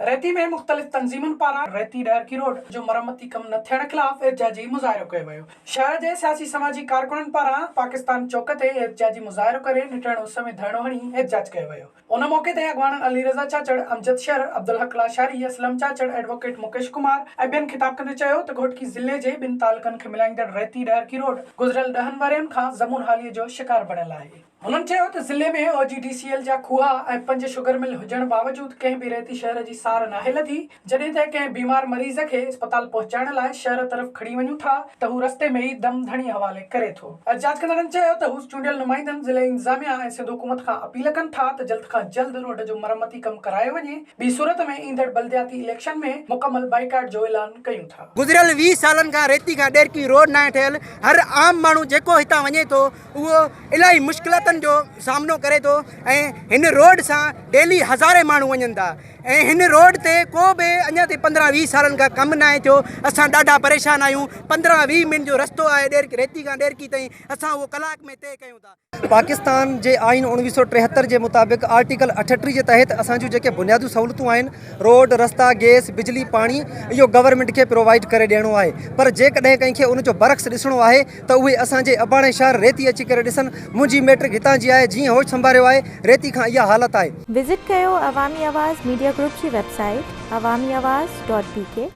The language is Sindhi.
ريتي ۾ مختلف تنظيمن پاران ريتي ڏهرڪي روڊ جو مرمتي ڪم نه ٿيڻ خلاف احتجاجي مظاهرو ڪيو ويو. شهر جي سياسي سماجي ڪارڪنن پاران پاڪستان چوڪ تي احتجاجي مظاهرو ڪري نٽهڻ اس ۾ ڌرڻو هڻي احتجاج ڪيو ويو. ان موقعي تي اڳواڻن علي رضا چاچڙ، امجد شر، عبدالحق لاشاري، اسلم چاچڙ، ايڊووڪيٽ مڪيش ڪمار ۽ ٻين خطاب ڪندي چيو ته گهوٽڪي ضلعي جي ٻن تعلقن کي ملائيندڙ ريتي ڏهرڪي روڊ گذريل ڏهن ورهين کان زبون حالي جو شڪار بڻيل آهي. هنن چيو ته ضلعي ۾ او جي ڊي سي ايل جا کوها ۽ پنج شگر مل هجڻ باوجود ڪنهن به ريتي شهر جي سار ناهي لڌي، جڏهن ته ڪنهن بيمار مريض کي اسپتال پهچائڻ لاء شهر طرف کڻي وڃون ٿا ته هو رستي ۾ ئي دم ڌڻي حوالي ڪري ٿو. احتجاج ڪندڙن چيو ته هو چونڊيل نمائندن، ضلعي انتظاميا ۽ سنڌ حڪومت کان اپيل ڪن ٿا ته جلد کان جلد روڊ جو مرمتي ڪم ڪرايو وڃي، ٻي صورت ۾ ايندڙ بلدياتي اليڪشن ۾ مڪمل بائيڪاٽ جو اعلان ڪيون ٿا. گذريل 20 سالن کان ريتي کان ڏيرڪي روڊ ناهي ٺهيل، هر عام ماڻهو جيڪو هتان وڃي ٿو اهو الاهي مشڪلاتن جو سامنو ڪري ٿو ۽ هن روڊ سان ڊيلي هزارين ماڻهو وڃن ٿا ۽ هن روڊ تي ڪو به اڃا تائين 15 20 سالن کان ڪم ناهي ٿيو اسان ڏاڍا پريشان آهيون 15 20 منٽ جو رستو آهي ڏيرڪي ريتي کان ڏيرڪي تائين اسان اهو ڪلاڪ ۾ طئي ڪيون ٿا. پاڪستان جي آئين 1973 جي مطابق آرٽيڪل 38 جي تحت اسان جون جيڪي بنيادي سهولتون آهن روڊ، رستا، گيس، بجلي، پاڻي اهو گورنمينٽ کي پرووائيڊ ڪري ڏيڻو آهي پر جيڪڏهن ڪنهن کي ان جو برعڪس ڏسڻو آهي ته اهي اسان جي اباڻي شهر ريتي اچي ڪري ڏسن، منهنجي ميٽرڪ هتان جي آهي، جيئن هوش سنڀاريو آهي، ريتي کان اها حالت آهي. وزٽ ڪيو عوامي آواز ميڊيا گروپ جي website Awami Awaz dot B K.